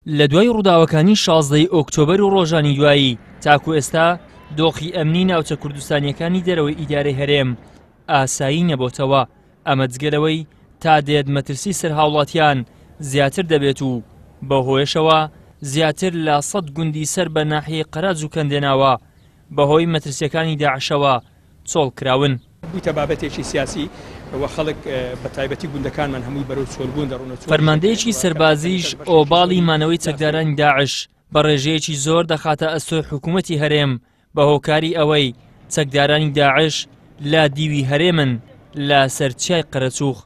لە دوای ڕووداوەکانی 16 ی ئۆکتۆبەر و ڕۆژانی دوایی تاکو ئێستا دۆخی ئەمنی ناوچە کوردستانیەکانی دەرەوەی ئیدارەی هەرێم ئاسایی نەبۆتەوە، ئەمە جگە لەوەی تا دێت مەترسی سەر هاوڵاتیان زیاتر دەبێت و بەوهۆیەشەوە زیاتر لە سەد گوندی سەر بە ناحیەی قەراج و کەندێناوە بەهۆی مەترسیەکانی داعشەوە چۆڵ کراون. بوویتە بابەتێکی سیاسی و خەڵک بە تایبەتی گوندەکانمان هەمووی بەرەو چۆلبوون دەڕۆن و چۆلیش دەکرێن فەرماندەیەکی و کەمتر سەربازیش کەمتر بەشێکی ئۆباڵی زۆری مانەوەی چەکدارانی داعش بە ڕێژەیەکی زۆر دەخاتە ئەستۆی حکوومەتی هەرێم بە هۆکاری ئەوەی چەکدارانی داعش لە دیوی هەرێمن لە سەر چیای قەرەچووغ.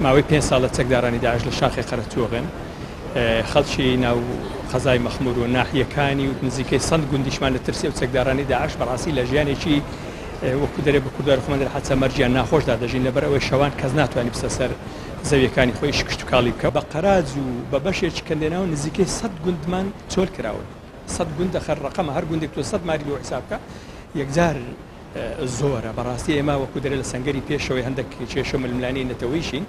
ماوەی پێنج ساڵە چەکدارانی داعش لە شاخی قەرەچووغن، خەڵکی ناو قەزای مەخموور و ناحیەکانی و نزیکەی سەد گوندیشمان لە ترسی ئەو چەکدارانی داعش بەڕاستی لە ژیانێکی وەکو دەرێ بە کوردواری خۆمان دەرێ حەچە مەرگیان ناخۆشدا دەژین لەبەر ئەوەی شەوان کەس ناتوانێت بچێتە سەر زەویەکانی خۆی ئیش کشتوکاڵی بکا. بە قەراج و بە بەشێکی کەندێناوە نزیکەی سەد گوندمان چۆل کراون. سەد گوند دەخەر ڕەقەمە هەر گوندێک تۆ سەد ماری لۆ حیساب بکە یەکجار زۆرە بەڕاستی ئێمە وەکو دەرێ لە سەنگەری پێشەوەی هەندێک کێشە ململانێی نەتەوەیشین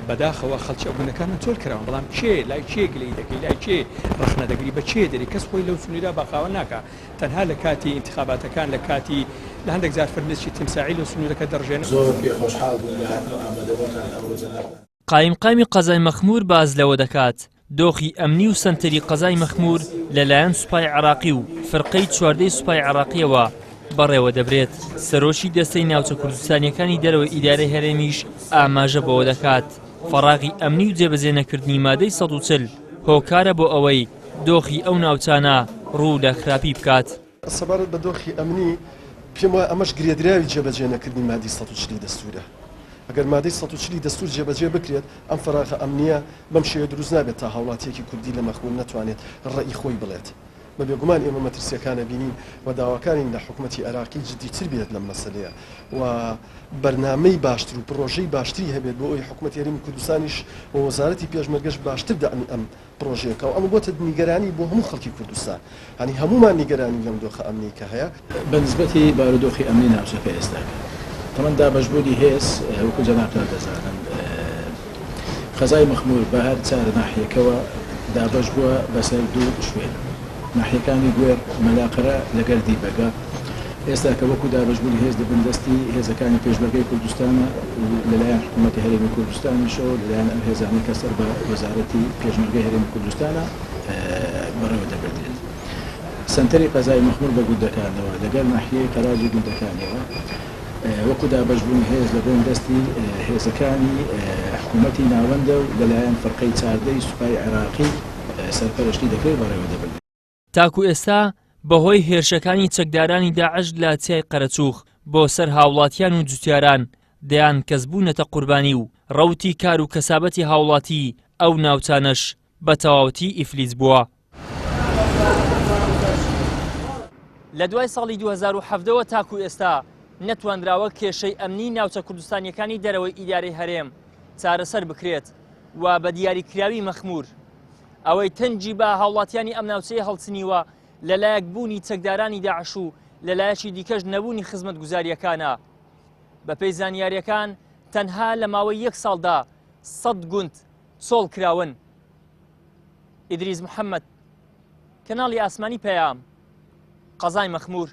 بەداخەوە خەڵکی ئەو گوندەکانمان چۆل کراون بەڵام کێ لای کێ گلەیی دەکەی لای کێ ڕەخنە دەگری بە کێ دەری کەس خۆی لەو سنوورە باخاوە ناکا تەنها لە کاتی ئینتخاباتەکان لە کاتی لە هەندێک جار فرمێسکی تیمساحی لەو سنوورەکە دەڕژێنن. زۆر پێ خۆشحاڵ بووین لە هاتن و ئامادەبوونتان ئەمڕۆ جەنابتان. قایمقامی قەزای مەخموور باس لەوە دەکات، دۆخی ئەمنی و سەنتەری قەزای مەخموور لەلایەن سوپای عێراقی و فرقەی چواردەی سوپای عێراقییەوە بەڕێوە دەبرێت. سەرۆکی دەستەی ناوچە کوردستانییەکانی دەرەوەی ئیدارەی هەرێمیش ئاماژە بەوە دەکات، فەراغی ئەمنی و جێبەجێ نەکردنی مادەی 140 هۆکارە بۆ ئەوەی دۆخی ئەو ناوچانە ڕوو لە خراپی بکات. سەبارەت بە دۆخی ئەمنی، پێم وایە ئەمەش گرێدراوی جێبەجێ نەکردنی مادەی 140 ی دەستوورە. ئەگەر مادەی 140 ی دەستوور جێبەجێ بکرێت، ئەم فەراغە ئەمنییە بەم شێوەیە دروست نابێت تا هاوڵاتییەکی کوردی لە مەخموور نەتوانێت ڕەئی خۆی بڵێت. بە بێگومان ئێمە مەترسییەکان ئەبینین و داواکارین لە حکومەتی عێراقی جدیتر بێت لەم مەسەلەیە و بەرنامەی باشتر و پڕۆژەی باشتری هەبێت بۆ ئەوەی حکومەتی هەرێمی کوردستانیش و وەزارەتی پێشمەرگەش باشتر دەعمی ئەم پڕۆژەیەکە و ئەمە بۆتە نیگەرانی بۆ هەموو خەڵکی کوردستان یانی هەموومان نیگەرانین لەم دۆخە ئەمنیەی کە هەیە. بە نسبەتی بارودۆخی ئەمنی ناوچەکە ئێستاکە تەمەن دابەشبوونی هێز وەکو جەنابتان دەزانن قەزای مەخمور بە هەر چار ناحیەکەوە دابەش بووە بەسەر دوو شوێن ناحیەکانی گوێڕ مەلاقەرە لەگەل دیبەگە ئێستا کە وەکو دابەشبوونی هێز لە بن دەستی هێزەکانی پێشمەرگەی کوردستانە و لەلایەن حکوومەتی هەرێمی کوردستانیشەوە لەلایەن ئەو هێزانەی کە سەر بە وەزارەتی پێشمەرگەی هەرێمی کوردستانە بەڕێوە دەبردرێت. سەنتەری قەزای مەخموور بە گوندەکانەوە لەگەڵ ناحیەی قەراج و گوندەکانیەوە وەکو دابەشبوونی هێز لە بن دەستی هێزەکانی حکوومەتی ناوەندە و لەلایەن فرقەی چاردەی سوپای عێراقی سەرپەرشتی دەکرێت بەڕێوە دەبردرێت. تاکو ئێستا بەهۆی هێرشەکانی چەکدارانی داعش لە چیای قەرەچووخ بۆ سەر هاوڵاتیان و جوتیاران دەیان کەس بوونەتە قوربانی و ڕەوتی کار و کەسابەتی هاوڵاتی ئەو ناوچانەش بە تەواوەتی ئیفلیج بووە. لە دوای ساڵی 2017 وە تاکو ئێستا نەتوانراوە کێشەی ئەمنی ناوچە کوردستانیەکانی دەرەوەی ئیدارەی هەرێم چارەسەر بکرێت و بە دیاریکراوی مەخمور ئەوەی تەنگی بە هاوڵاتیانی ئەم ناوچەیە هەڵچنیوە لەلایەک بوونی چەکدارانی داعش و لەلایەکی دیکەش نەبوونی خزمەتگوزارییەکانە. بەپێی زانیارییەکان تەنها لە ماوەی یەک ساڵدا سەد گوند چۆڵ کراون. ئیدریس محەممەد، کەناڵی ئاسمانی پەیام، قەزای مەخموور.